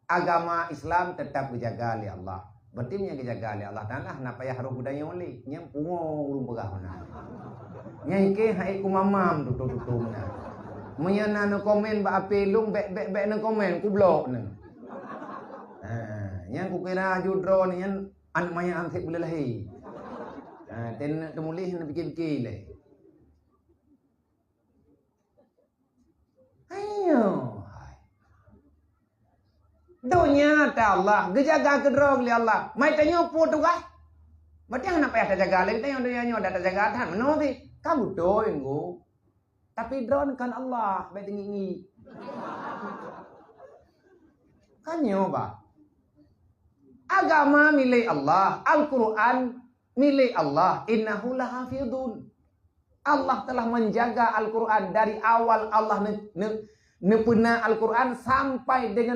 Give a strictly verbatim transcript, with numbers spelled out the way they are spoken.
Agama Islam tetap geujaga lé Allah. Berarti meunyo geujaga lé Allah Taala, hana payah roh geutanyoe lé. Nyan pungo ureuëng peugah meunan. Nyan keu hai kumamam tutoe-tutoe meunan. Meunyo na neukomen bak ape lôn, bék-bék-bék neukomen, kublok neu. Ha, nyan kukira aju droe nyan aneuk manyak anseb beulahé. Ha, ten teumuléh neupike-pike lé. Ayo. Donya ta Allah, geujaga keudroe lé Allah. Mai tanyoe peue tugaih? Berarti hana payah tajaga lé, tanyoe donya nyoe dah tajaga that meunoe sih. Ka beutôi, Ngku. Tapi droen kan Allah, bék teungiek-ngiek. Kan nyoe bah. Agama milék Allah, Al-Quran milék Allah, innahu lahafizun. Allah telah menjaga Al-Quran dari awal Allah ne, ne, neupeuna Al-Quran sampai dengan